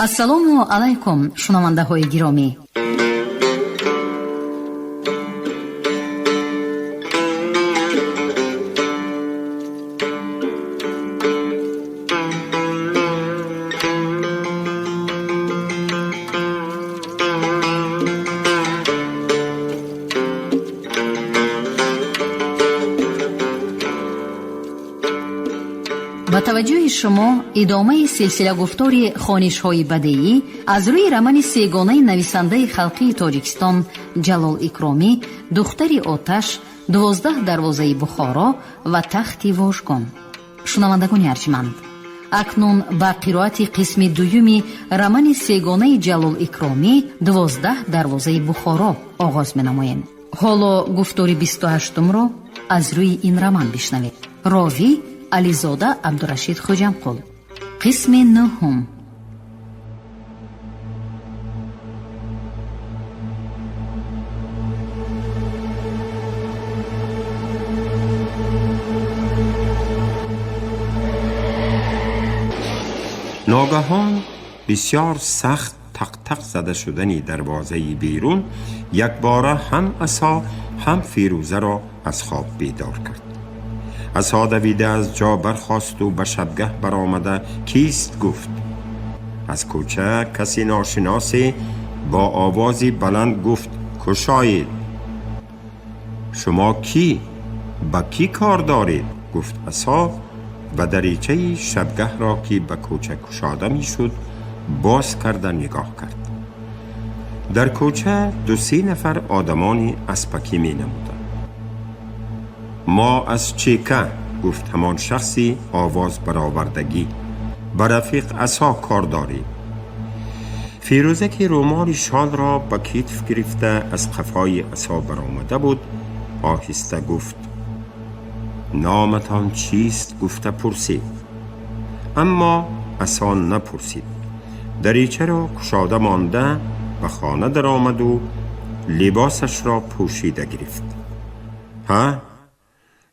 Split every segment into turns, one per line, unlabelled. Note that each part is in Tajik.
Ассалому алайкум, шунавандаҳои гиромӣ. Ба таваҷҷӯҳи шумо идомаи силсилагуфтори хонишҳои бадеӣ аз рӯи романи сегонаи нависандаи халқии Тоҷикистон Ҷалол Икромӣ «Духтари оташ», «12 дарвозаи Бухоро» ва «Тахти вожгон». Шунавандагони арҷманд, акнун ба қироати қисми дуюми романи сегонаи Ҷалол Икромӣ «12 дарвозаи Бухоро» оғоз менамоем. Ҳоло гуфтори 28-умро аз рӯи ин роман бишнавед. Ровӣ Ализода Абдурашид Хоҷамқул. Қисми нӯҳум.
Ногаҳон бисёр сахт тақтақ зада шудани дарвозаи берун якбора ҳам Асо, ҳам Фирӯзаро аз хоб бедор кард. Асо давида аз ҷо бархосту ба шабгаҳ баромада «Кист?» гуфт. Аз кӯча каси ношиносе бо овози баланд гуфт: «Кушоед!» «Шумо кӣ? Ба кӣ кор доред?» гуфт Асо ва даричаи шабгаҳро, ки ба кӯча кушода мешуд, боз карда нигоҳ кард. Дар кӯча ду-се нафар одамони аспакӣ менамуданд. «Мо аз Чека», гуфт ҳамон шахси овоз баровардагӣ, «ба рафиқ Асо кор дорем». Фирӯза, ки рӯмоли шолро ба китф гирифта аз қафои Асо баромада буд, оҳиста гуфт: «Номатон чист?» гуфта пурсид. Аммо Асо напурсид. Даричаро кушода монда ба хона даромаду либосашро пӯшида гирифт. «Ҳа,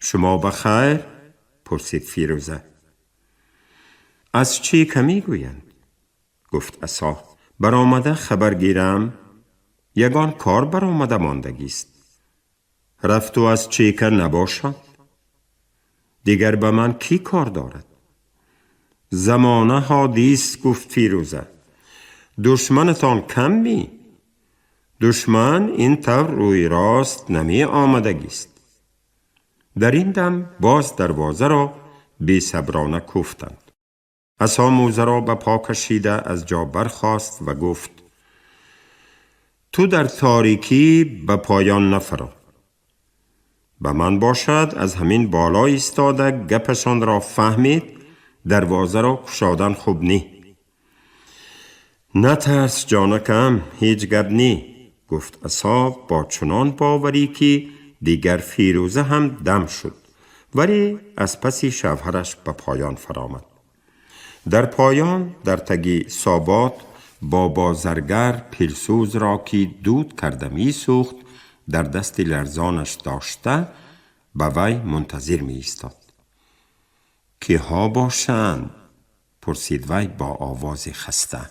шумо ба хайр?» пурсид Фирӯза. «Аз Чека мегӯянд», гуфт Асо, «баромада хабар гирам, ягон кор баромада мондагист. Рафту аз Чека набошад, дигар ба ман кӣ кор дорад?» «Замона ҳодис», гуфт Фирӯза. «Душманатон кам ми? Душман ин тавр рӯи рост намеомадагист». Дар ин дам боз дарвозаро бесаброна кӯфтанд. Асо мӯзаро ба по кашида аз ҷо бархост ва гуфт: «Ту дар торикӣ ба поён нафаро. Ба ман бошад, аз ҳамин боло истода гапашонро фаҳмед, дарвозаро кушодан хуб не». «Натарс, ҷонакам, ҳеҷ гап не», гуфт Асо бо чунон боварӣ, ки дигар Фирӯза ҳам дам шуд, вале аз паси шавҳараш ба поён фаромад. Дар поён, дар таги собот, бо бозаргар пилсӯзро, ки дуд карда месӯхт, дар дасти ларзонаш дошта, ба вай мунтазир меистод. «Киҳо бошанд?» пурсид вай бо овози хаста.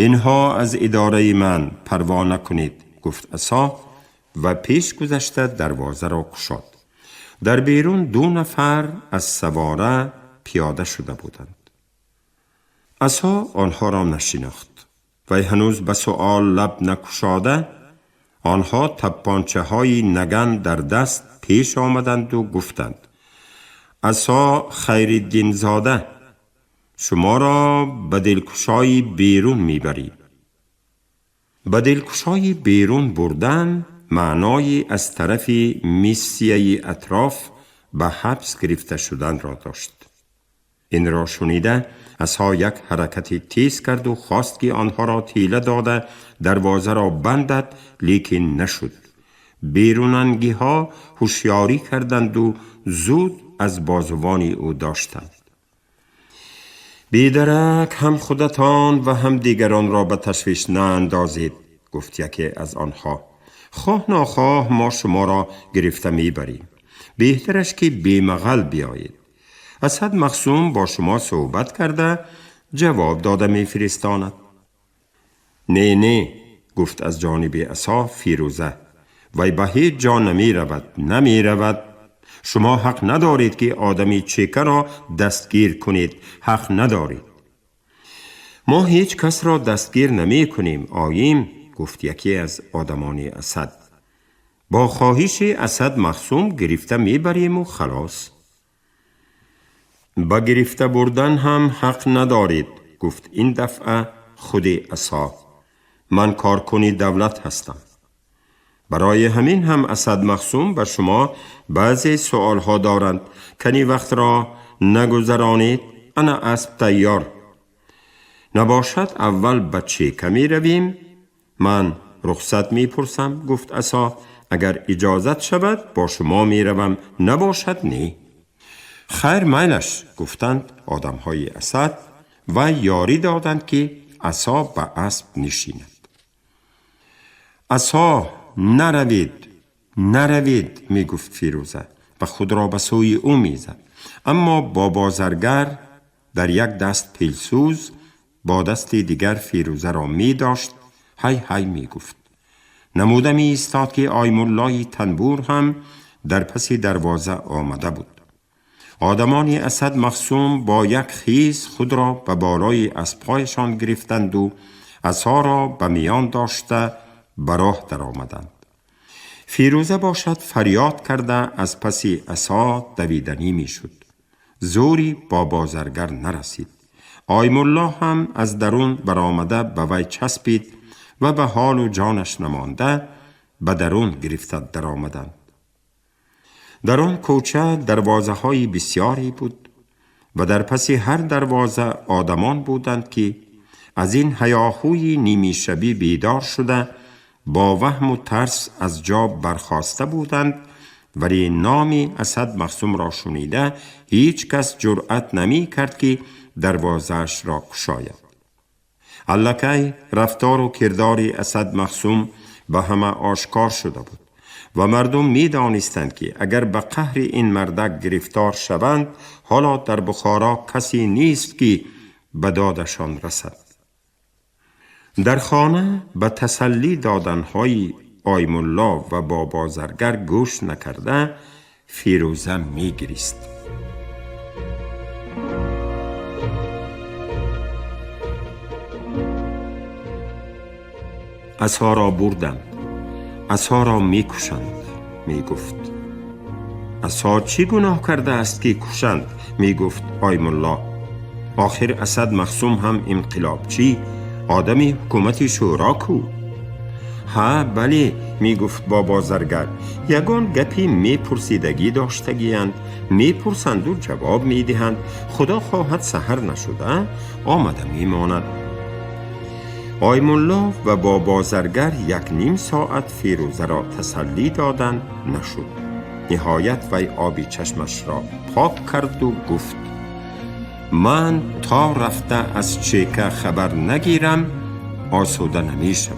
«Инҳо аз идораи ман, парво накунед», гуфт Асо ва пеш гузашта дарвозаро кушод. Дар берун ду нафар аз савора пиёда шуда буданд. Асо онҳоро нашинохт. Вай ҳанӯз ба суол лаб накушода, онҳо таппончаҳои наган дар даст пеш омаданду гуфтанд: «Асо Хайриддинзода, шуморо ба дилкушои берун мебарем». Ба дилкушои берун бурдан маънои аз тарафи миссияи атроф ба ҳабс гирифта шуданро дошт. Инро шунида, Асо як ҳаракати тез карду хост, ки онҳоро тела дода дарвозаро бандад, лекин нашуд. Берунангиҳо ҳушёрӣ карданду зуд аз бозувони ӯ доштанд. «Бедарак ҳам худатон ва ҳам дигаронро ба ташвиш наандозед», гуфт яке аз онҳо. «Хоҳ нохоҳ мо шуморо гирифта мебарем. Беҳтараш, ки бемағал биёед. Асад Мақсум бо шумо суҳбат карда, جواب داده می فرستاند. نه نه، گفت از جانب عصا فیروزه، وی به هیچ جا نمی رود، نمی رود. شما حق ندارید که آدمی چکه را دستگیر کنید، حق ندارید. ما هیچ کس را دستگیر نمی کنیم آییم، گفت یکی از آدمان اسد. با خواهش اسد مخصوم گرفته می بریم و خلاص. با گرفته بردن هم حق ندارید، گفت این دفعه خود عصا. من کارکنی دولت هستم. برای همین هم اسد مخصوم به شما بعضی سوالها دارند. کنی وقت را نگذرانید، انا اسب تیار. نباشد اول به چیکه می رویم. من رخصت می پرسم، گفت عصا. اگر اجازت شود با شما می روم، نباشد نی. خیر میلش، گفتند آدمهای اسد و یاری دادند که عصا به اسب نشیند. عصا نروید، نروید، می گفت فیروزه و خود را به سوی او می زد. اما با بازرگر در یک دست پیلسوز با دست دیگر فیروزه را می داشت. هی هی می گفت. نموده می ایستاد که آیمولای تنبور هم در پس دروازه آمده بود. آدمان اسد مخصوم با یک خیز خود را به بالای اسبهایشان گرفتند و عصا را به میان داشته به راه در آمدند. فیروزه باشد فریاد کرده از پس عصا دویدنی می شد. زوری با بازرگر نرسید. آیمالله هم از درون برآمده به وی چسبید و به حال و جانش نمانده به درون گرفته در آمدند. در آن کوچه دروازه های بسیاری بود و در پس هر دروازه آدمان بودند که از این هیاهوی نیمی شبی بیدار شده با وهم و ترس از جا برخاسته بودند، ولی نام اسد مخصوم را شنیده هیچ کس جرأت نمی کرد که دروازه‌اش را گشاید. الکی رفتار و کردار اسد مخصوم به همه آشکار شده بود و مردم می دانستند که اگر به قهر این مردک گرفتار شوند حالا در بخارا کسی نیست که به دادشان رسد. در خانه به تسلی دادنهای آیمالله و با بازرگر گوش نکرده فیروزه می گریست. عصا را بردند، عصا را می کشند، می گفت. عصا چی گناه کرده است که کشند؟ می گفت آیمالله. آخر اسد مخصوم هم انقلابچی، آدمی حکومت شورا کو. ها بله، می گفت با بازرگر، یگان گپی می پرسیدگی داشتگیند، می پرسند و جواب می دهند. خدا خواهد سحر نشده آمده می ماند. آیمالله و با بازرگر 1.5 ساعت فیروزه را تسلی دادند، نشد. نهایت وی آبی چشمش را پاک کرد و گفت من تا رفته از چیکه خبر نگیرم آسوده نمی شود.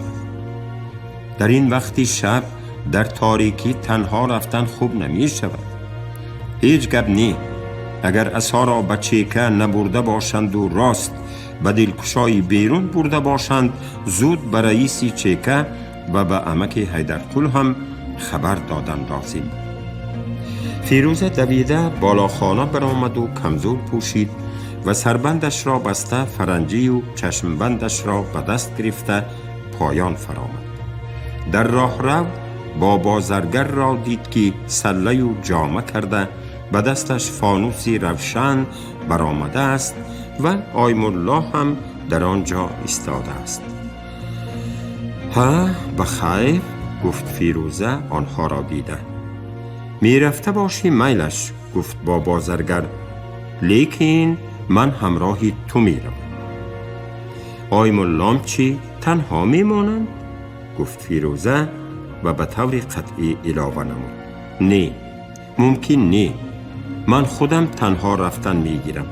در این وقتی شب در تاریکی تنها رفتن خوب نمی شود. هیچ گپ نی، اگر عصا را به چیکه نبرده باشند و راست به دلکشای بیرون برده باشند زود به رئیس چیکه و به عمک حیدرقل هم خبر دادن لازم. فیروزه دویده بالاخانه برآمد و کمزور پوشید و سربندش را بسته فرنجی و چشمبندش را به دست گرفته پایان فرآمد. در راهرو با بازرگر را دید که سله و جامه کرده به دستش فانوسی روشن برآمده است و آیمالله هم در آنجا ایستاده است. ها بخیر، گفت فیروزه آنها را دیده. می رفته باشی میلش، گفت با بازرگر، لیکن من همراهی تو می روم. آیمالله چی تنها می مانند؟ گفت فیروزه و به طور قطعی علاوه نمود. نه، ممکن نه، من خودم تنها رفتن می گیرم.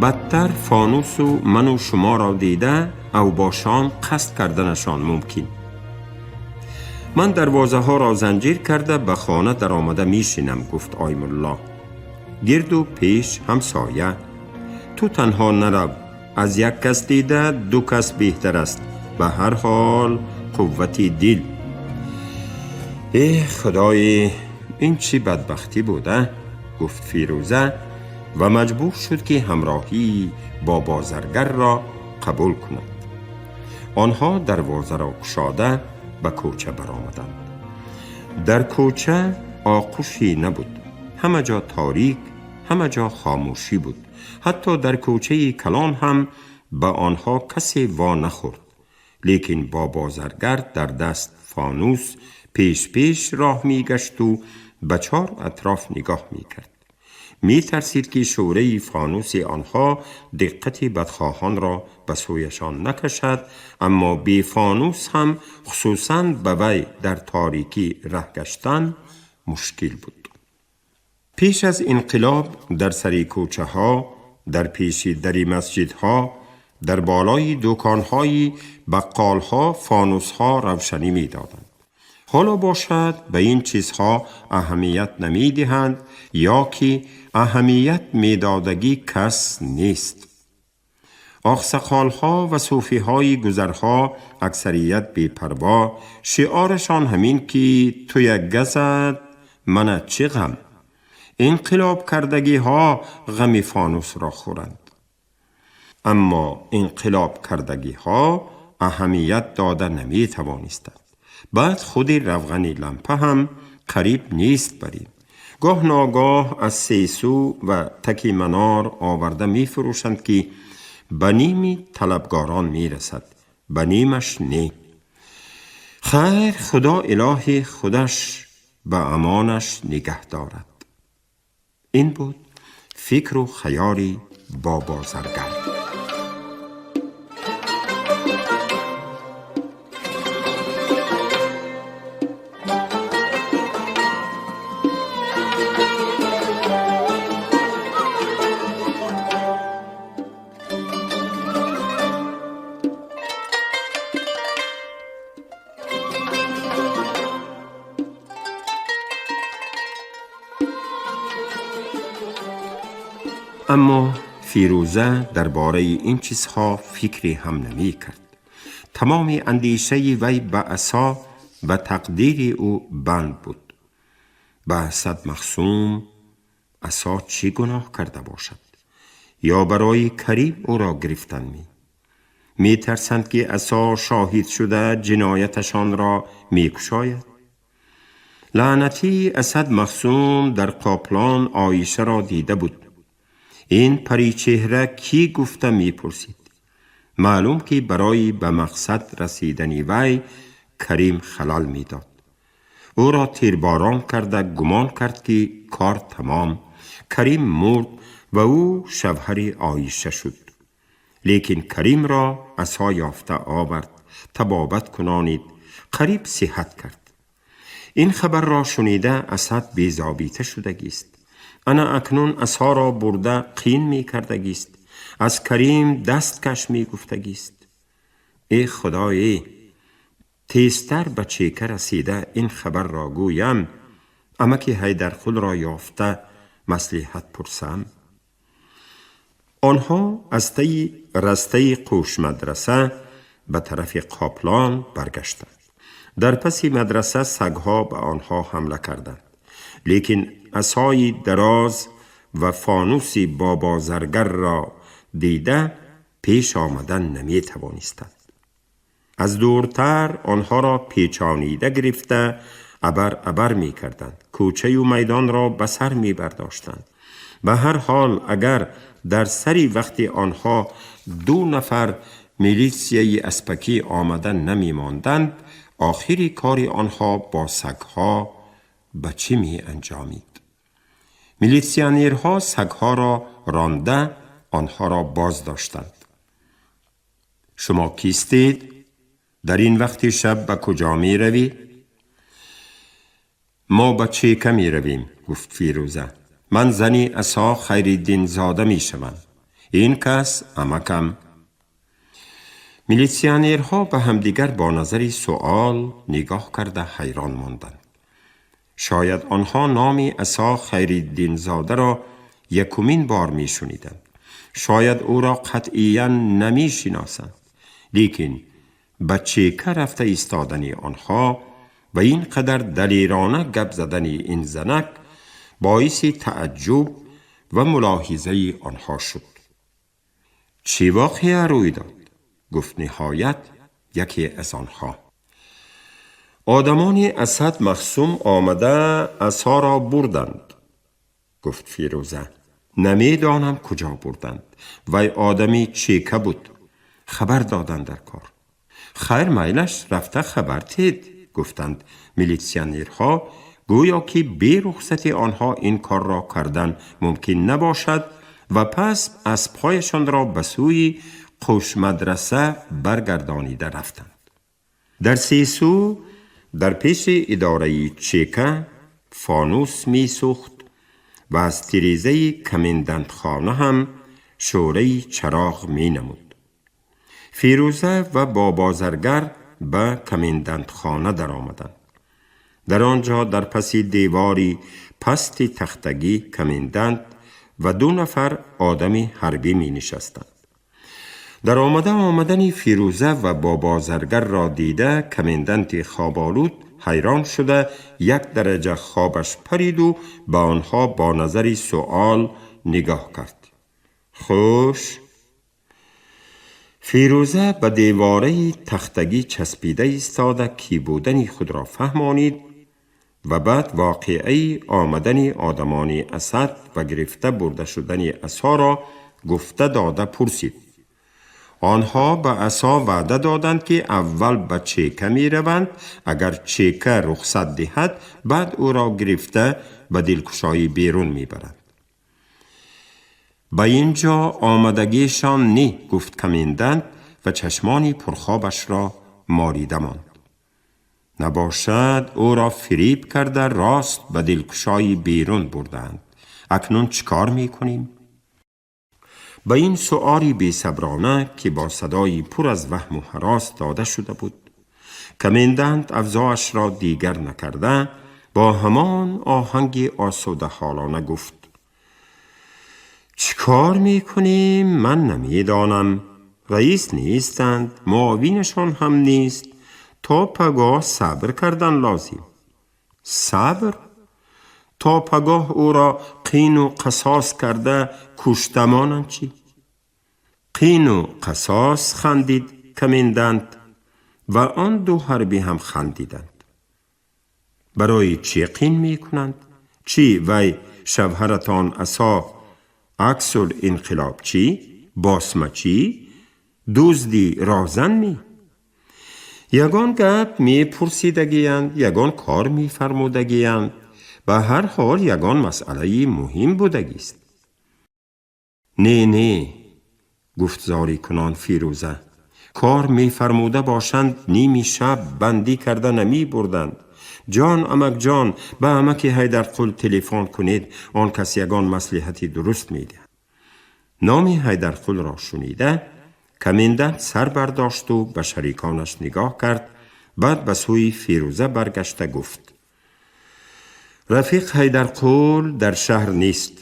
بدتر فانوس و من و شما را دیده او باشان قصد کردنشان ممکن. من دروازه ها را زنجیر کرده به خانه در آمده می شینم، گفت آیمالله. گرد و پیش همسایه، Ту танҳо нарав, аз як кас дида ду кас беҳтар аст. Ба ҳар ҳол қуввати дил. Э худои, ин чӣ бадбахтӣ буда? Гуфт Фирӯза ва маҷбур шуд ки ҳамроҳии бо бозаргарро қабул кунад. Онҳо дарвозаро кушода ба кӯча баромаданд. Дар кӯча оқушӣ набуд. Ҳама ҷо торик, ҳама ҷо хомӯшӣ буд. Ҳатто дар кӯчаи калон ҳам ба онҳо касе во нахӯрд. Лекин бо бозаргар дар даст фонус пеш пеш роҳ мегашту ба чор атроф нигоҳ мекард. Метарсид ки шӯраи фонуси онҳо диққати бадхоҳонро ба сӯяшон накашад, аммо бефонус ҳам хусусан ба вай дар торикӣ раҳ гаштан мушкил буд. Пеш аз инқилоб дар сари кӯчаҳо, дар пеши дари масҷидҳо, дар болои дуконҳои баққолҳо фонусҳо равшанӣ медоданд. Ҳоло бошад ба ин чизҳо аҳамият намедиҳанд ё ки аҳамият медодагӣ кас нест. Оқсақолҳо ва сӯфиҳои гузарҳо аксарият бепарво, шиорашон ҳамин ки туя газад, мана чӣ ғам. Инқилоб кардагиҳо ғами фонусро хӯранд. Аммо инқилоб кардагиҳо аҳамият дода наметавонистанд. Баъд худи равғани лампа ҳам қариб нест барин. Гоҳ ногоҳ аз сесӯ ва таки манор оварда мефурӯшанд ки ба ними талабгорон мерасад, ба нимаш не. Хайр, худо илоҳи худаш ба амонаш нигаҳ дорад. Ин буд фикру хаёли бобозаргар. Аммо Фирӯза дар бораи ин чизҳо фикре ҳам намекард. Тамоми андешаи вай ба Асо ва тақдири ӯ банд буд. Ба Асад Махсум Асо чӣ гуноҳ карда бошад? Ё барои Карим ӯро гирифтан ми? Метарсанд ки Асо шоҳид шуда ҷинояташонро мекушояд? Лаънатӣ Асад Махсум дар Қоплон Оишаро дида буд. Ин паричеҳра кӣ гуфта мепурсид. Маълум ки барои ба мақсад расидани вай Карим халал медод. Ӯро тирборон карда гумон кард ки кор тамом. Карим мурд ва ӯ шавҳари Оиша шуд. Лекин Каримро Асо ёфта овард, табобат кунонид, қариб сиҳат кард. Ин хабарро шунида Асад безобита шудагист. Ана акнун Асоро бурда қин мекардагист. Аз Карим даст каш мегуфтагист. Э худое, тезтар ба чека расида ин хабарро гӯям, амаки Ҳайдарқулро ёфта маслиҳат пурсам. Онҳо аз таи растаи қӯшмадраса ба тарафи Қоплон баргаштанд. Дар паси мадраса сагҳо ба онҳо ҳамла карданд. Лекин асои дароз ва фонуси бобозаргарро дида пеш омадан наметавонистанд. Аз дуртар онҳоро печонида гирифта абар абар мекарданд. Кӯчаю майдонро ба сар мебардоштанд. Ба ҳар ҳол агар дар сари вақти онҳо ду нафар милитсияи аспакӣ омада намемонданд, охири кори онҳо бо сагҳо ба чӣ меанҷомид? Милитсионерҳо сагҳоро ронда онҳоро боз доштанд. Шумо кистед? Дар ин вақти шаб ба куҷо меравед? Мо ба чека меравем, гуфт Фирӯза. Ман зани Асо Хайриддинзода мешавам. Ин кас амакам. Милитсионерҳо ба ҳамдигар бо назари суол нигоҳ карда ҳайрон монданд. Шояд онҳо номи Асо Хайриддинзодаро якумин бор мешуниданд. Шояд ӯро қатъиян намешиносанд, лекин ба чека рафта истодани онҳо ва ин қадар далерона гап задани ин занак боиси тааҷҷуб ва мулоҳизаи онҳо шуд. Чӣ воқеа рӯй дод? Гуфт ниҳоят яке аз онҳо. Одамони Асад Махсум омада асоро бурданд, гуфт Фирӯза. Намедонам куҷо бурданд. Вай одами чека буд. Хабар доданд дар кор. Хайр, майлаш, рафта хабар тед, гуфтанд милитсионерҳо, гӯё ки бе рухсати онҳо ин корро кардан мумкин набошад, ва пас аспҳояшонро ба сӯи Қӯшмадраса баргардонида рафтанд. Дар сесӯ дар пеши идораи чека фонус месӯхт ва аз тирезаи комендантхона ҳам шӯраи чароғ менамуд. Фирӯза ва Бобозаргар ба комендантхона даромаданд. Дар он ҷо дар паси девори пасти тахтагӣ комендант ва ду нафар одами ҳарбӣ менишастанд. Дар омада омадани Фирӯза ва Бобозаргарро дида, коменданти хоболуд ҳайрон шуда, як дараҷа хобаш париду ба онҳо бо назари суол нигоҳ кард. Хуш. Фирӯза ба девораи тахтагӣ часпида истода, кӣ будани худро фаҳмонид ва баъд воқеаи омадани одамони Асад ва гирифта бурда шудани асоро гуфта дода пурсид. Онҳо ба асо ваъда доданд, ки аввал ба чека мераванд, агар чека рухсат диҳад, баъд ӯро гирифта ба дилкушоӣ берун мебаранд. Ба ин ҷо омадагишон не, гуфт комендант ва чашмони пурхобашро морида монд. Набошад, ӯро фириб карда, рост ба дилкушоӣ берун бурдаанд. Акнун чӣ кор мекунем? Ба ин суоли бесаброна, ки бо садои пур аз ваҳму ҳарос дода шуда буд, комендант авзоашро дигар накарда, бо ҳамон оҳанги осудаҳолона гуфт: чӣ кор мекунем, ман намедонам. Раис нестанд, муовинашон ҳам нест. То пагоҳ сабр кардан лозим. Сабр? То пагоҳ ӯро қину қасос карда кушта монанд чӣ? Қину қасос, хандид комендант ва он ду ҳарбӣ ҳам хандиданд. Барои чӣ қин мекунанд? Чӣ, вай шавҳаратон асо аксул инқилобчӣ, босмачӣ, дузди розан ми? Ягон гап мепурсидагиянд, ягон кор мефармудагиянд. Ба ҳар ҳол ягон масъалаи муҳим будагист. Не, не, гуфт зорӣкунон Фирӯза. Кор мефармуда бошанд, ними шаб бандӣ карда намебурданд. Ҷон, амакҷон, ба амаки Ҳайдарқул телефон кунед, он кас ягон маслиҳати дуруст медиҳад. Номи Ҳайдарқулро шунида, комендант сар бардошту ба шариконаш нигоҳ кард, баъд ба сӯи Фирӯза баргашта гуфт: рафиқ Ҳайдарқул дар шаҳр нест.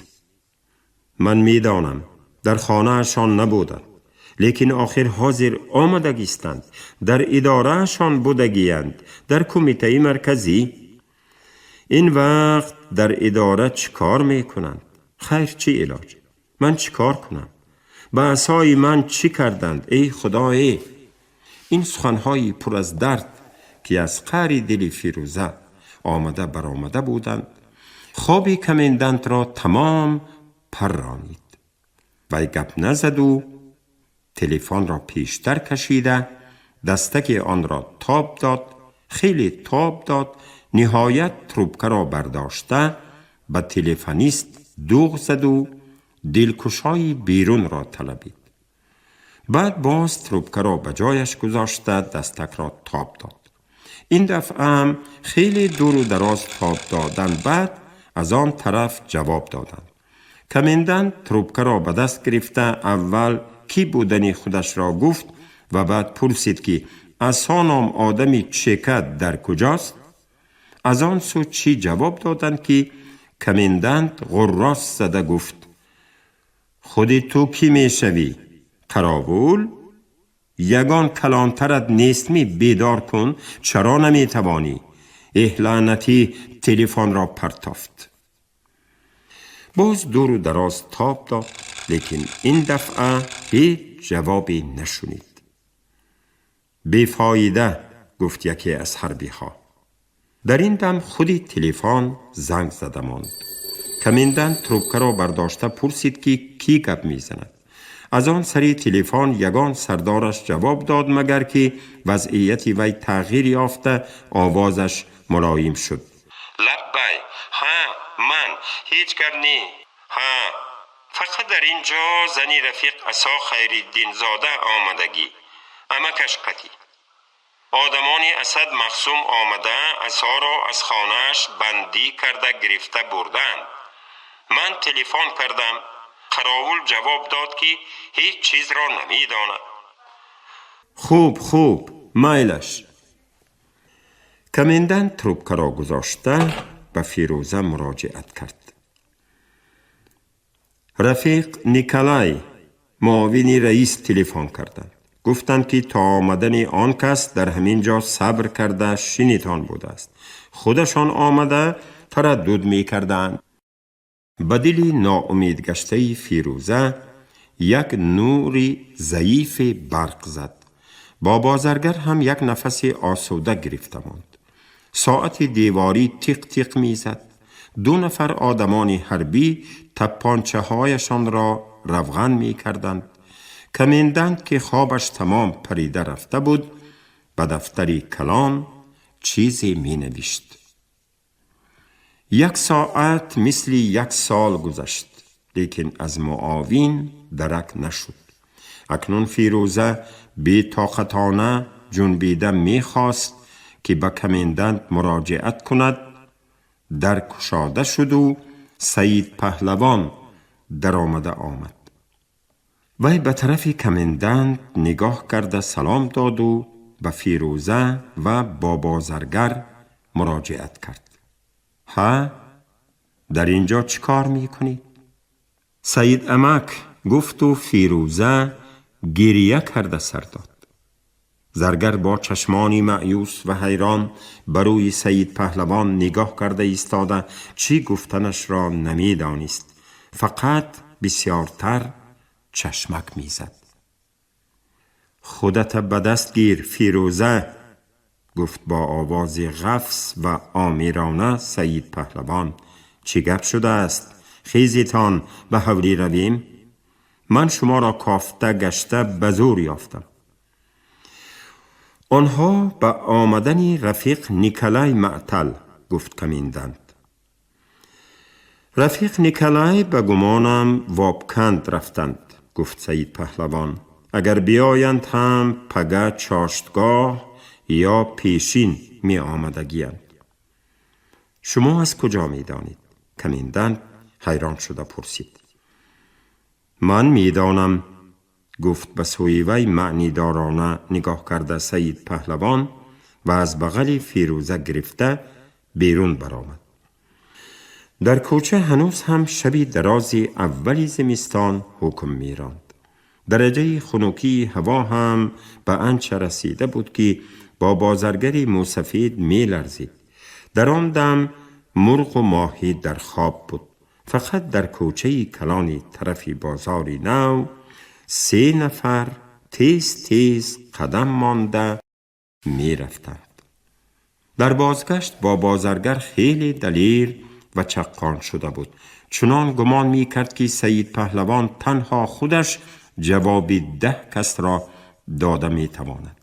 Ман медонам, дар хонаашон набуданд, лекин охир ҳозир омадагистанд, дар идораашон будагиянд, дар кумитаи марказӣ. Ин вақт дар идора чӣ кор мекунанд? Хайр, чӣ илоҷ? Ман чӣ кор кунам? Ба асои ман чӣ карданд, эй худое? Ин суханҳои пур аз дард, ки аз қаъри дили Фирӯза омада баромада буданд, хоби комендантро тамом парронид. Вай гап назаду телефонро пештар кашида, дастаки онро тоб дод, хеле тоб дод, ниҳоят трубкаро бардошта, ба телефонист дуғ заду дилкушои берунро талабид. Баъд боз трубкаро ба ҷояш гузошта, дастакро тоб дод. Ин дафъаам хеле дуру дароз тоб додан баъд аз он тараф ҷавоб доданд. Комендант трубкаро ба даст гирифта, аввал кӣ будани худашро гуфт ва баъд пурсид, ки асо ном одами чека дар куҷост? Аз он сӯ чӣ ҷавоб доданд, ки комендант ғуррос зада гуфт: Худи ту кӣ мешавӣ? Қаровул? Ягон калонтарат нестми? Бедор кун, чаро наметавонӣ? Эҳ, лаънатӣ, телефонро партофт. Боз дуру дароз тоб дод, лекин ин дафъа ҳеҷ ҷавобе нашунид. Бефоида, гуфт яке аз ҳарбиҳо. Дар ин дам худи телефон занг зада монд. Комендант трубкаро бардошта пурсид, ки кӣ гап мезанад. Аз он сари телефон ягон сардораш ҷавоб дод, магар ки вазъияти вай тағйир ёфта, овозаш мулоим шуд. Лаббай, ҳа, ман, ҳеҷ гап не, ҳа, фақат дар ин ҷо зани рафиқ Асо Хайриддинзода омадагӣ, амакаш қатӣ. Одамони Асад Мақсум омада, Асоро аз хонааш бандӣ карда гирифта бурдаанд. Ман телефон кардам, қаровул ҷавоб дод, ки ҳеҷ чизро намедонад. Хуб, хуб, майлаш. Комендант трубкаро гузошта ба Фирӯза муроҷиат кард. Рафиқ Николай, муовини раис, телефон карданд. Гуфтанд, ки то омадани он кас дар ҳамин ҷо сабр карда шинитон будааст. Худашон омада тараддуд мекарданд. Ба дили ноумедгаштаи Фирӯза як нури заифе барқ зад. Бо бозаргар ҳам як нафаси осуда гирифта монд. Соати деворӣ тиқ-тиқ мезад. Ду нафар одамони ҳарбӣ таппончаҳояшонро равған мекарданд. Комендант, ки хобаш тамом парида рафта буд, ба дафтари калон чизе менавишт. Як соат мисли як сол гузашт, лекин аз муовин дарак нашуд. Акнун Фирӯза бетоқатона ҷунбида мехост, ки ба комендант муроҷиат кунад. Дар кушода шуду Саид Паҳлавон даромада омад. Вай ба тарафи комендант нигоҳ карда салом доду ба Фирӯза ва бобозаргар муроҷиат кард. Ҳа, дар ин ҷо чӣ кор мекунед? Саид амак, гуфту Фирӯза гирия карда сар дод. Заргар бо чашмони маъюс ва ҳайрон ба рӯи Саид Паҳлавон нигоҳ карда истода, чӣ гуфтанашро намедонист. Фақат бисёртар чашмак мезад. Худата ба даст гир, Фирӯза, гуфт бо овози ғафс ва омирона Саид Паҳлавон. Чӣ гап шудааст? Хезитон, ба ҳавлӣ равем. Ман шуморо кофта гашта ба зӯр ёфтам. Онҳо ба омадани рафиқ Николай маътал, гуфт комендант. Рафиқ Николай ба гумонам Вобканд рафтанд, гуфт Саид Паҳлавон. Агар биёянд ҳам пага чоштгоҳ ё пешин меомадагиянд. Шумо аз куҷо медонед? Комендант ҳайрон шуда пурсид. Ман медонам, гуфт ба сӯи вай маънидорона нигоҳ карда Саид Паҳлавон ва аз бағали Фирӯза гирифта берун баромад. Дар кӯча ҳанӯз ҳам шаби дарози аввали зимистон ҳукм меронд. Дараҷаи хунукии ҳаво ҳам ба анча расида буд, ки бо бозаргари мӯсафед меларзид. Дар он дам мурғу моҳӣ дар хоб буд. Фақат дар кӯчаи калони тарафи бозори нав се нафар тез тез қадам монда мерафтанд. Дар бозгашт бо бозаргар хеле далер ва чаққон шуда буд. Чунон гумон мекард, ки Саид Паҳлавон танҳо худаш ҷавоби 10 касро дода метавонад.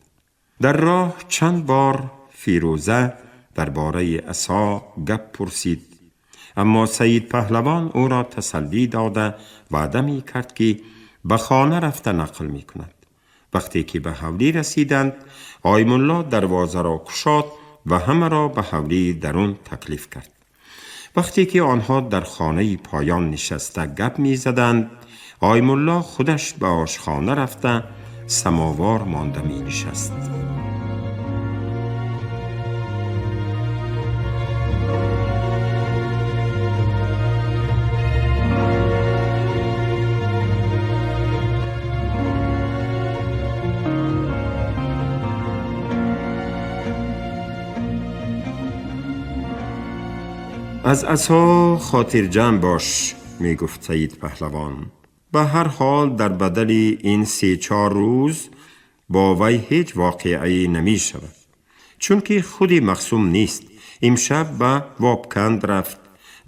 Дар роҳ чанд бор Фирӯза дар бораи Асо гап пурсид, аммо Саид Паҳлавон ӯро тасаллӣ дода ваъда мекард, ки ба хона рафта нақл мекунад. Вақте ки ба ҳавлӣ расиданд, Оймулло дарвозаро кушод ва ҳамаро ба ҳавлии дарун таклиф кард. Вақте ки онҳо дар хонаи поён нишаста гап мезаданд, Оймулло худаш ба ошхона рафта самовар монда менишаст. از عصا خاطر جمع باش، می گفت سید پهلوان. به هر حال در بدل این 3-4 روز با وی هیچ واقعی نمی شود، چون که خودی مخصوم نیست. امشب به وابکند رفت،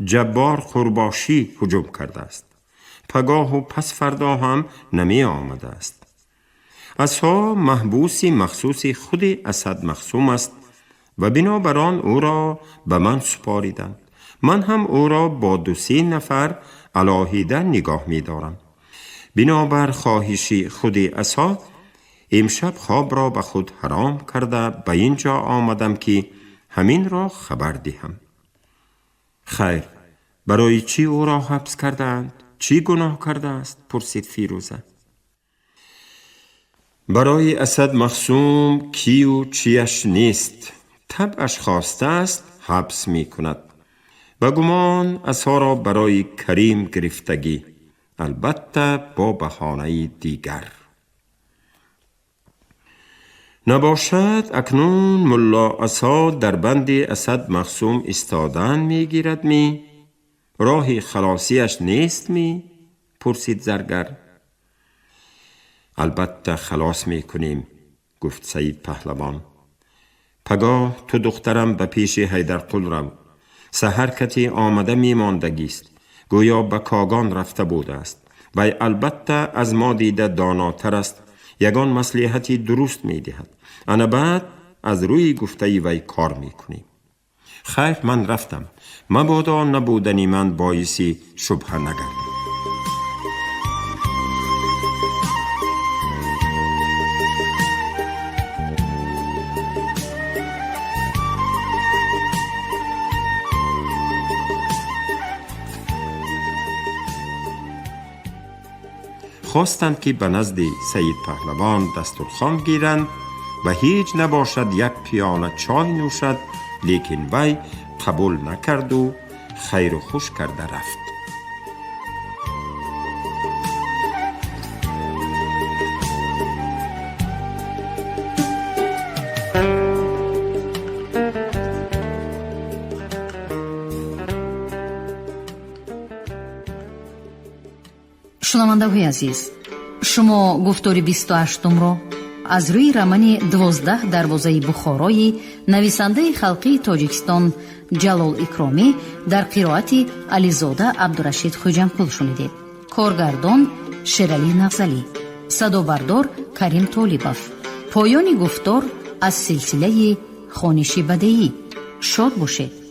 جبار خورباشی هجوم کرده است. پگاه و پس فردا هم نمی آمده است. عصا محبوسی مخصوص خود اسد مخصوم است و بنابر آن او را به من سپاریدند. من هم او را با 2-3 نفر علاهیده نگاه می دارم. بنابر خواهش خود عصا امشب خواب را به خود حرام کرده به اینجا آمدم که همین را خبر دهم. خیر، برای چی او را حبس کردند؟ چی گناه کرده است؟ پرسید فیروزه. برای اسد مخصوم کی و چیش نیست، طبعش خواسته است حبس می کند. و گمان عصا را برای کریم گرفتگی، البته با بهانه دیگر. نباشد اکنون ملا عصا در بند اسد مخصوم استادن می گیرد می؟ راه خلاصیش نیست می؟ پرسید زرگر. البته خلاص می کنیم، گفت سید پهلوان. پگاه تو دخترم به پیش حیدرقل رو. سحر کتی آمده می ماندگیست، گویا به کاگان رفته بوده است. وی البته از ما دیده داناتر است، یگان مصلحتی درست می دهد. انا بعد از روی گفته وی کار می کنیم. خیر، من رفتم، مبادا نبودنی من باعثی شبهه نگردد. خواستند که به نزد سید پهلوان دستورخوان گیرند و هیچ نباشد یک پیاله چای نوشد، لیکن وی قبول نکرد و خیر و خوش کرده رفت.
Шунавандаҳои азиз, шумо гуфтори 28-умро аз рӯи романи 12 дарвозаи Бухорои нависандаи халқии Тоҷикистон Ҷалол Икромӣ дар қироати Ализода Абдурашид Хуҷамқул шунидед. Коргардон Шералӣ Нағзалӣ, садобардор Карим Толибов. Поёни гуфтор аз силсилаи хониши бадеӣ. Шод бошед.